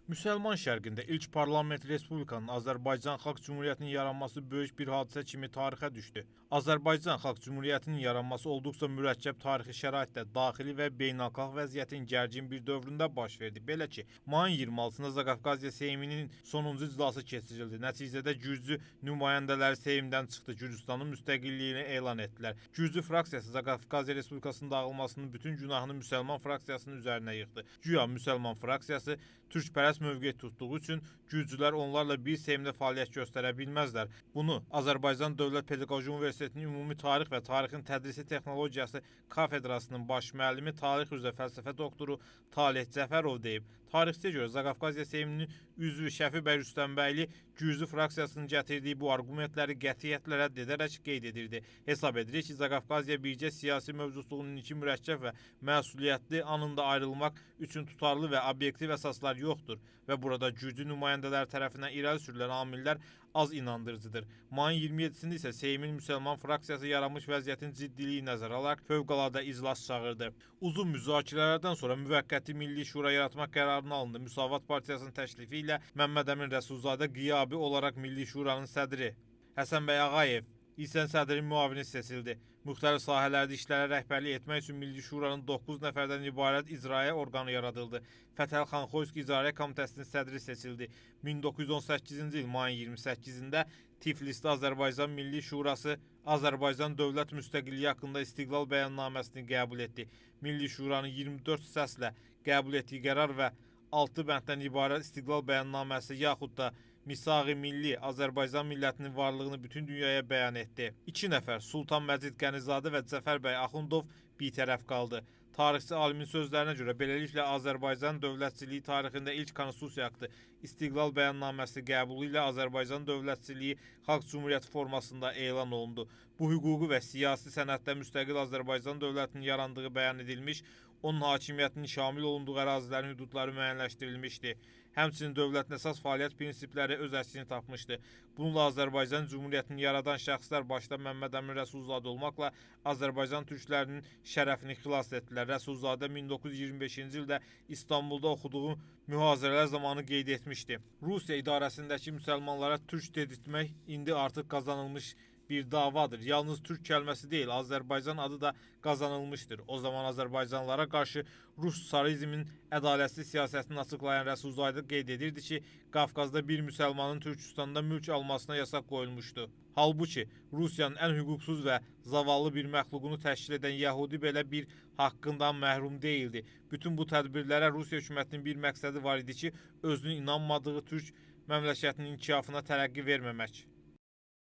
Müsəlman şərqində ilk parlament respublikanın Azərbaycan Xalq Cümhuriyyətinin yaranması böyük bir hadisə kimi tarixə düşdü. Azərbaycan Xalq Cümhuriyyətinin yaranması olduqca mürəkkəb tarixi şəraitdə daxili və beynəlxalq vəziyyətin gərgin bir dövründə baş verdi. Belə ki, mayın 26-sında Zaqafqaziya Seyminin sonuncu iclası keçirildi. Nəticədə Gürcü nümayəndələri Seymdən çıxdı, Gürcüstanın müstəqilliyini elan etdilər. Gürcü fraksiyası Zaqafqaziya Respublikasının dağılmasının bütün günahını müsəlman fraksiyasının üzərinə yıxdı. Güya müsəlman fraksiyası türkpərəst mövqe tutduğu üçün Gürcülər onlarla bir seymdə fəaliyyət göstərə bilməzlər. Bunu Azərbaycan Dövlət Pedaqoji Universitetinin Ümumi Tarix və Tarixin Tədrisi Texnologiyası kafedrasının baş müəllimi, tarix üzrə fəlsəfə doktoru Taleh Cəfərov deyib. Tarixçiyə görə Zaqafqaziya Seyminin üzvü Şəfi bəy Rüstəmbəyli Gürcü fraksiyasının gətirdiyi bu arqumentləri qətiyyətlə rədd edərək qeyd edirdi. Hesab edirik ki, Zaqafqaziya bircə siyasi mövcudluğunun iki mürəkkəb və məsuliyyətli anında ayrılmaq üçün tutarlı və obyektiv əsaslar yoxdur və burada Gürcü nümayəndələri tərəfindən irəli sürülən amillər az inandırıcıdır. Mayın 27-sində isə Seymin müsəlman fraksiyası yaranmış vəziyyətin ciddiliyi nəzərə alaraq fövqəladə iclas çağırdı. Uzun müzakirələrdən sonra müvəqqəti Milli Şura yaratmaq qərarını alındı. Müsavat Partiyasının təklifi ilə Məmməd Əmin Rəsulzadə qiyabi olaraq Milli Şuranın sədri, Həsən bəy Ağayev İsən sədrin müavini seçildi. Müxtəlif sahələrdə işlərə rəhbərlik etmək üçün Milli Şuranın 9 nəfərdən ibarət icraiyyə orqanı yaradıldı. Fətəli xan Xoyski İcraiyyə Komitəsinin sədri seçildi. 1918-ci il mayın 28-də Tiflisdə Azərbaycan Milli Şurası Azərbaycan Dövlət Müstəqilliyi haqqında İstiqlal Bəyannaməsini qəbul etdi. Milli Şuranın 24 səslə qəbul etdiyi qərar və 6 bənddən ibarət İstiqlal Bəyannaməsi yaxud da Misaq-ı Milli Azərbaycan millətinin varlığını bütün dünyaya bəyan etdi. 2 nəfər Sultan Məcid Qənizadə və Cəfər bəy Axundov bitərəf qaldı. Tarixçi alimin sözlərinə görə beləliklə Azərbaycan dövlətçiliyi tarixində ilk konstitusiya aktı İstiqlal Bəyannaməsi qəbulu ilə Azərbaycan dövlətçiliyi Xalq Cümhuriyyəti formasında elan olundu. Bu hüquqi və siyasi sənəddə müstəqil Azərbaycan dövlətinin yarandığı bəyan edilmiş, onun hakimiyyətinin şamil olunduğu ərazilərin hüdudları müəyyənləşdirilmişdi. Həmçinin dövlətin əsas fəaliyyət prinsipləri öz əksini tapmışdı. Bununla Azərbaycan Cümhuriyyətini yaradan şəxslər başda Məmməd Əmin Rəsulzadə olmaqla Azərbaycan türklərinin şərəfini xilas etdilər. Rəsulzadə 1925-ci ildə İstanbulda oxuduğu mühazirələr zamanı qeyd etmişdi. Rusiya idarəsindəki müsəlmanlara türk dedirtmək indi artıq qazanılmış bir davadır. Yalnız türk kəlməsi deyil, Azərbaycan adı da qazanılmışdır. O zaman Azərbaycanlılara qarşı Rus sarizmin ədalətsiz siyasətini açıqlayan Rəsulzadə qeyd edirdi ki, Qafqazda bir müsəlmanın Türkistanda mülk almasına yasaq qoyulmuşdu. Halbuki Rusiyanın ən hüquqsuz və zavallı bir məxluqunu təşkil edən Yəhudi belə bir haqqından məhrum deyildi. Bütün bu tədbirlərə Rusiya hökumətinin bir məqsədi var idi ki, özünün inanmadığı türk məmləkətinin inkişafına tərəqqi verməmək.